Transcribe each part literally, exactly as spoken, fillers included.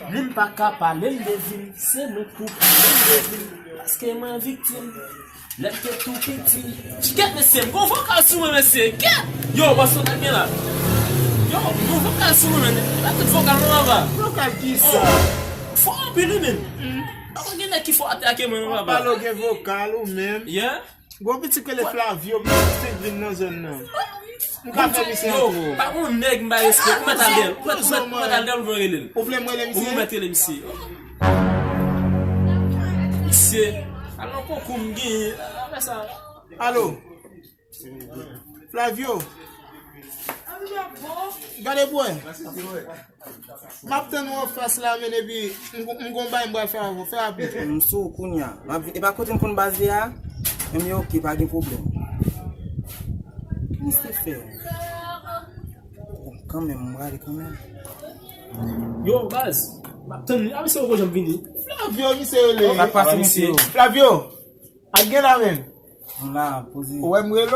Moun pa ka pale m de vi m, se nou k pou pale m de vi m, paske mwen viktim. Lè m te tou piti. Kèt mesye, m gon vokal sou mwen mesye, kèt. Yo, bòs, sa k gen la? Yo, m gon vokal sou mwen, men. E pa tout vokal non, papa. Vokal kisa? Oh, fò anpil wi, men. Papa, gen nèg ki fò atake mwen non, papa. Pale w gen vokal ou menm. Yeah. Gon pitit ki rele Flavio, pitit fenk vin nan zòn nan. M ka fè misye antre. Pa gon nèg m pa respè. Ou mèt al dèyè l. Ou mèt, ou mèt, ou mèt al dèyè l, ou vle rele l. Ou vle m rele misye? Ou mèt rele misye. Misye, al nan konkou m genyen. Apre sa. Alo. Flavio. Gade bwè. M ap tann ou anfas la, men epi m, m gon bagay m pral fè avè w. Fè rapid. M sou ou kounye a. M ap vin. E pa kote m konn baz li a? Men m ye, oke, pa gen pwoblèm. Misye fè. Bon, kanmenm, m prale kanmenm. Yo, baz. M ap tann li. A, misye poko janm vini. Flavio, misye rele. Sa k pase, mesye yo? Flavio. Ak gen la menm. M la, poze. Ou wè m rele w?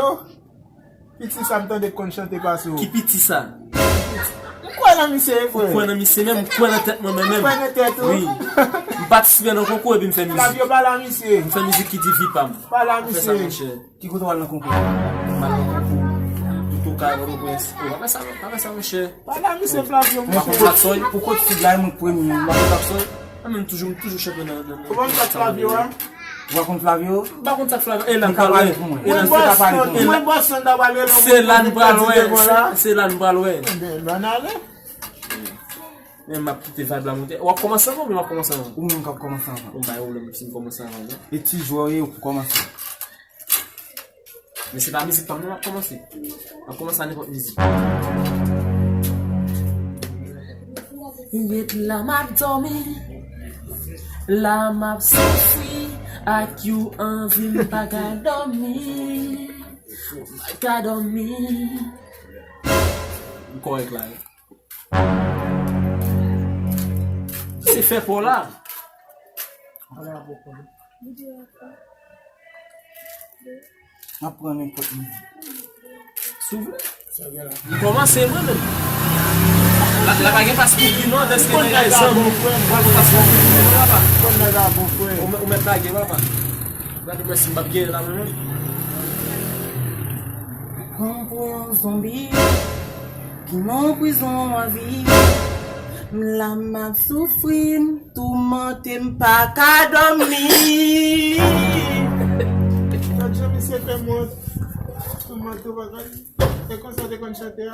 Piti sa m tande k konn chante pase w. Ki piti sa? M kwè nan misye, wi, frè. Ou kwè nan misye menm? M kwè nan tèt mwen menm, menm. Ou kwè nan tèt ou? Wi. M patisipe nan konkou epi m fè mizik. Flavio, pale a misye. M fè mizik ki di vi pa m. Pale a misye. Fè sa, monchè. Ki kote w al nan konkou? M al nan konkou. Toutou kay Pòtoprens. Ou pa fè sa, pa fè sa, monchè. Pale a misye Flavio, monchè. Ou pa konn Laksoy? Pou kot fig la, e mwen k premye. Ou pa konn Laksoy? A, men m toujou, m toujou chanpyon nan, nan, nan. Ou pa konn sa k Flavio a? Ou pa konn Flavio? M pa konn sa k Flavio. E la n pral wè. E la n pral wè. Mwen Boston, mwen Boston ta pral rele w. Se la n pral wè. Se, se la n pral wè. Ebyen, bann ale. Men m ap kite vibe la monte. W ap kòmanse anvan oubyen m ap kòmanse anvan? Ou menm k ap kòmanse anvan. Bon, bay pwoblèm si m kòmanse anvan, non? E ti jwè w ye ou pou kòmanse. Men se pa mizik pa m non m ap kòmanse. M ap kòmanse a nenpòt mizik. Ret la m ap dòmi, la m ap soufri, ak yon anvi m pa ka dòmi, m pa ka dòmi. M kòrèk la wi. Se fè pa w la. M ap pran nenpòt mizik. Si w vle. M kòmanse mwen menm. La, la pa gen pas pou ki non, dèske nèg la zanmi. Ou pral pran pas pou ki non, papa. Ou mèt, ou mèt lage, papa. Gade mwen si m p ap genyen la mwen menm. Pran m pou yon zonbi ki nan prizon avi. M la m ap soufri, m toumante, m pa ka dòmi. Gad jan misye fè m wont. Toumante, w pa ka. E konsa w te konn chante a?